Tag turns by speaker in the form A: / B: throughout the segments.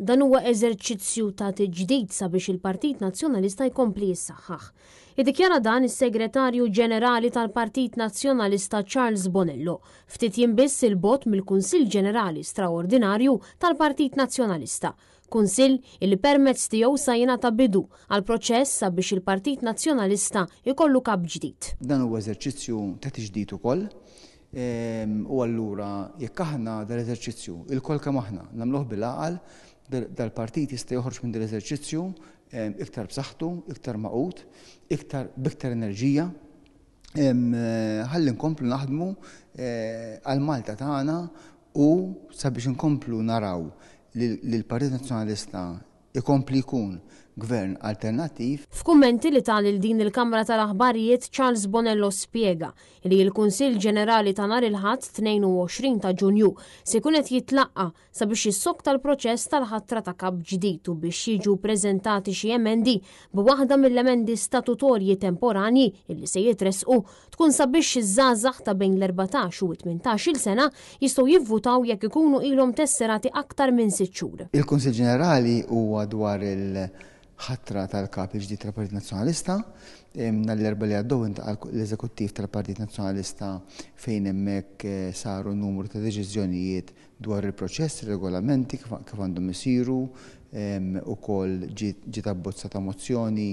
A: Dan huwa eżerċizzju ta' tiġdid sabiex il-Partit Nazzjonalista jkompli jissaħħaħ. Iddikjara dan is-Segretarju Ġenerali tal-Partit Nazzjonalista Charles Bonello, ftit jiem biss 'il bogħod mill-Kunsill Ġenerali Straordinarju tal-Partit Nazzjonalista, Kunsill illi permezz tiegħu sa jingħata bidu għall-proċess sabiex il-Partit Nazzjonalista jkollu kap ġdid.
B: Dan huwa eżerċizzju ta' tiġdid ukoll. U allura jekk aħna dal-eżerċizzju, ilkoll kemm aħna, nagħmluh bil-għaqal, dal-partit jista' joħroġ minn dal-eżerċizzju iktar b'saħħtu, iktar magħqud, iktar b'iktar enerġija, ħalli nkomplu naħdmu għal Malta tagħna u sabiex inkomplu naraw li l-Partit Nazzjonalista ikompli jkun gvern alternattiv.
A: F'kummenti li ta lil din il-kamra tal-aħbarijiet Charles Bonello spjega li l-Kunsill Ġenerali ta' nhar il-Ħadd 22 ta' Ġunju se jkun qed jitlaqqa' sabiex jissokta l-proċess tal-ħatra ta' kap ġdid u biex jiġu ppreżentati xi emendi b'waħda mill-emendi statutorji temporanji li se jitressqu tkun sabiex iż-żgħażagħ ta' bejn l-erbatax u t-tmintax-il sena jistgħu jivvutaw jekk ikunu ilhom tesserati aktar minn sitt xhur.
B: Il-Kunsill Ġenerali huwa dwar il-ħatra tal-Kap il-ġdid tal-Partit Nazzjonalista. Nhar l-Erbgħa li għaddew iltaqa' l-Eżekuttiv tal-Partit Nazzjonalista fejn hemmhekk saru numru ta' deċiżjonijiet dwar il-proċess, ir-regolamenti kif għandhom isiru, ukoll ġiet abbozzata mozzjoni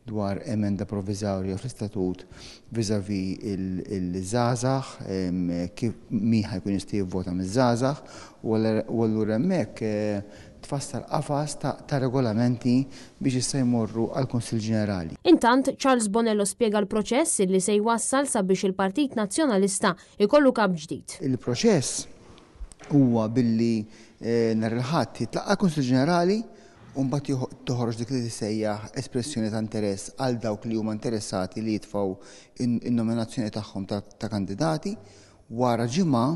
B: dwar emenda provviżarja fl-istatut vis-à-vis il-żgħażagħ, kif min ħa jkun jista' jivvota miż-żgħażagħ u allura hemmhekk tfassal qafas ta' regolamenti biex issa jmorru għall-Kunsill Ġenerali.
A: Intant, Charles Bonello spjega l-proċess li se jwassal sabiex il-Partit Nazzjonalista jkollu kap ġdid.
B: Il-proċess huwa billi nhar il-Ħadd jitlaqqa' l-Kunsill Ġenerali u mbagħad toħroġ dik li tissejjaħ espressjoni ta' interess għal dawk li huma interessati li jitfgħu in-nominazzjoni tagħhom ta' kandidati. Wara ġimgħa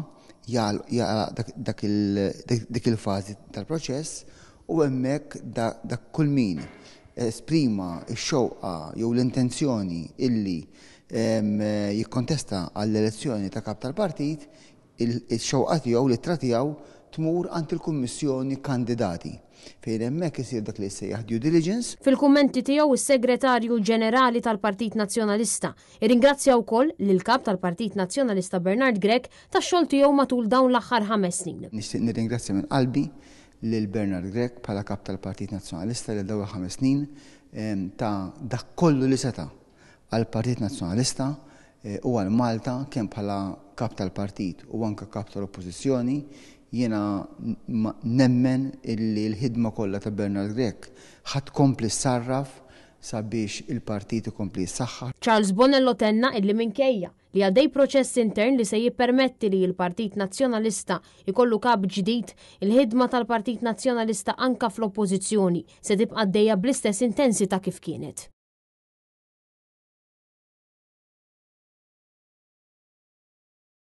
B: jagħlaq dik il-fażi tal-proċess u hemmhekk dak kull min esprima x-xewqa jew l-intenzjoni illi jikkontesta għall-elezzjoni ta' kap tal-partit ix-xewqa tiegħu, l-ittra tiegħu tmur għand il-Kummissjoni Kandidati, fejn hemmhekk isir dak li jissejjaħ due diligence.
A: Fil-kummenti tiegħu s-Segretarju Ġenerali tal-Partit Nazzjonalista irringrazzja wkoll lill-Kap tal-Partit Nazzjonalista Bernard Grech tax-xogħol tiegħu matul dawn l-aħħar ħames snin.
B: Nixtieq nirringrazzja minn qalbi lil Bernard Grech bħala Kap tal-Partit Nazzjonalista li dawn il-ħames snin ta dak kollu li seta' għall-Partit Nazzjonalista u għal Malta kemm bħala Kap tal-Partit u anke Kap tal-Oppożizzjoni. Jiena nemmen illi l-ħidma kollha ta' Bernard Grech ħa tkompli ssarraf sabiex il-partit ikompli jissaħħaħ.
A: Charles Bonello tenna illi minkejja li għaddej proċess intern li se jippermetti li l-Partit Nazzjonalista jkollu Kap ġdid, il-ħidma tal-Partit Nazzjonalista anke fl-Oppożizzjoni se tibqa' għaddejja bl-istess intensità kif kienet.